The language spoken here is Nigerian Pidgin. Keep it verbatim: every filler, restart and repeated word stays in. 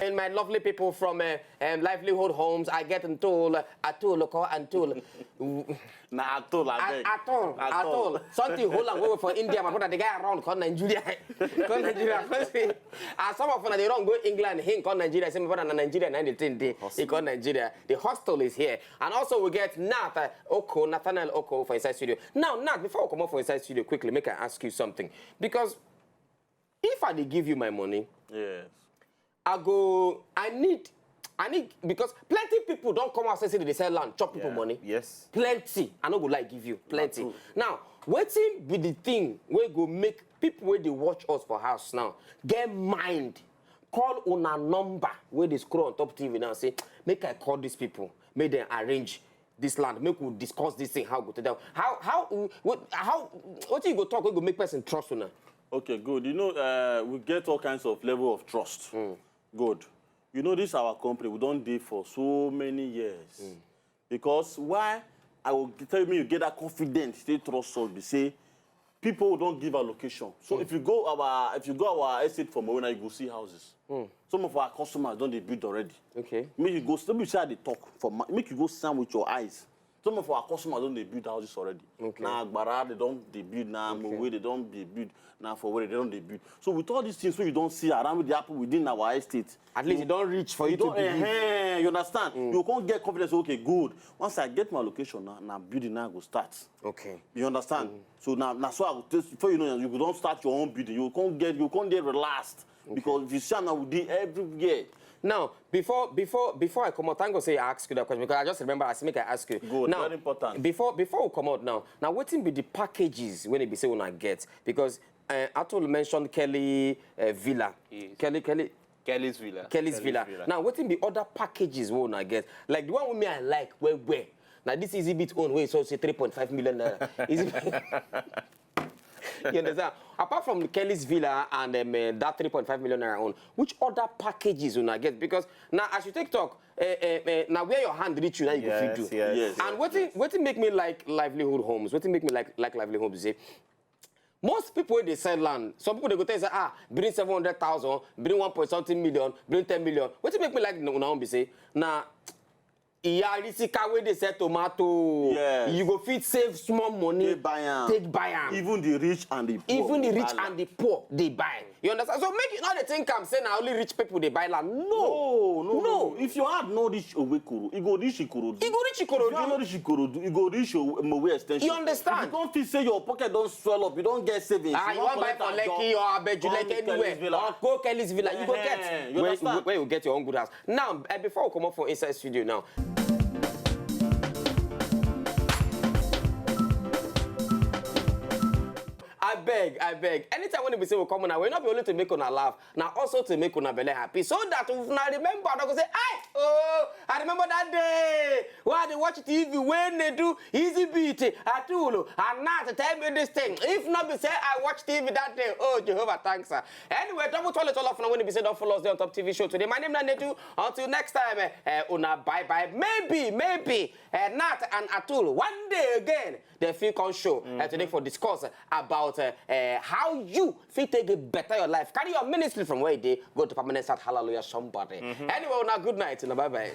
And my lovely people from uh, um, Livelihood Homes, I get Ntol, Atul, Oko, and Tool. Na Atol, I beg. Atol, Atol. Something hold on, we were for India, my brother, the guy around called Nigeria. Called Nigeria. Come see. And some of them, they don't go England, he called Nigeria, same brother, na Nigeria, na the thing, they, he called Nigeria. The hostel is here. And also we get Nat uh, Oko, Nathaniel Oko for inside studio. Now, Nat, before we come up for inside studio, quickly, make I ask you something. Because if I dey give you my money, Yes. I go, I need, I need, because plenty people don't come out say say they dey sell land, chop people Yeah. money. Yes. Plenty. I no go like give you plenty. True. Now, wetin be the thing wey go make people wey dey watch us for house now get mind, call una number wey dey scroll on top T V now, say make I call these people, make dem arrange this land, make we discuss this thing, how we go take down. How, how, what, how, wetin you go talk wey go make person trust una? Okay, good. You know, uh, we get all kinds of level of trust. Good. You know, this our company, we don dey for so many years. Because why I will tell me you get that confidence, stay trust us, be say people don't give allocation. So if you go our if you go our estate for Mawena, you go see houses. Some of our customers don dey build already. Okay. Make you go, let me say I dey talk for ma- make you go stand with your eyes. Some of our customers don dey build houses already. Okay. Na Agbara, they don dey build. Na Mowe, they don dey build. Na for where they don dey build. So with all these things wey you don see around with the happen within our estate, At least you don reach for you you to don believe. eh, you understand. You come get confidence. Okay, good. Once I get my location now, na building now go start. Okay. You understand? So now, na so I go tell before you know, you go don start your own building. You come get, you come get relaxed because if you see am now, we dey everywhere. Now, before before before I come out, thank God say I ask you that question because I just remember I say make I ask you. Good, Now, very important. Before before we come out now, now wetin be the packages wey e be say una get? Because uh, Atul mentioned Kelly uh, Villa. Yes. Kelly Kelly Kelly's Villa. Kelly's Villa. Now, wetin be other packages wey una get? Like the one wey me I like well well. Now this Easy Beat own wey so say three point five million naira. Easy You understand? Apart from Kelly's Villa and um, uh, that three point five million naira own, which other packages una get? Because now as you take talk, uh, uh, uh, now where your hand reach you, now you go fit do. Yes. Yes. And wetin wetin make me like Livelihood Homes? Wetin make me like like Livelihood Homes? Say most people wey dey sell land, some people dey go tell you say ah, bring seven hundred thousand, bring one point something million, bring ten million. Wetin make me like una own be say na Iyarisika wey dey sell tomato, Yes. You go fit save small money, Take buy am. Take buy am. Even the rich and the poor. Even the dey rich buy am. And the poor dey buy. You understand? So make you no dey think am say na only rich people dey buy land. No. No, no, no, No. no. If your hand no reach Owekoro, e go reach Ikorodu. E go reach If your hand no Ikorodu. reach Ikorodu, e go reach O- Mowe extension. You understand? If you come feel say your pocket don swell up, you don get savings. Ah, you wan buy collect for am, Lekki John, or Abeju, John like Kelly's anywhere, Villa. or Ko Kelly's Villa, you go Eh, get. you Where, understand? Where you get your own good house. Now, uh, before we come up for inside studio now, I beg, I beg. Anytime when we say we come on, we not be only to make una laugh, now also to make una belly happy, so that if una remember, I go say, "Hey, oh, I remember that day when I dey watch T V when they do Easy Beat, Atulo, and now to tell me this thing. If not be say I watch T V that day, oh Jehovah, thanks, sir." Anyway, double toilet all of now when we say don't follow us there on top T V show today. My name is Nedu. Until next time, eh, eh, una bye bye. Maybe, maybe, eh, Nat and Atul one day again they fit come show uh, today for discuss about uh, uh, how you fit take it better your life. Carry your ministry from where you dey, go to permanent start hallelujah somebody. Anyway, now good night and bye bye.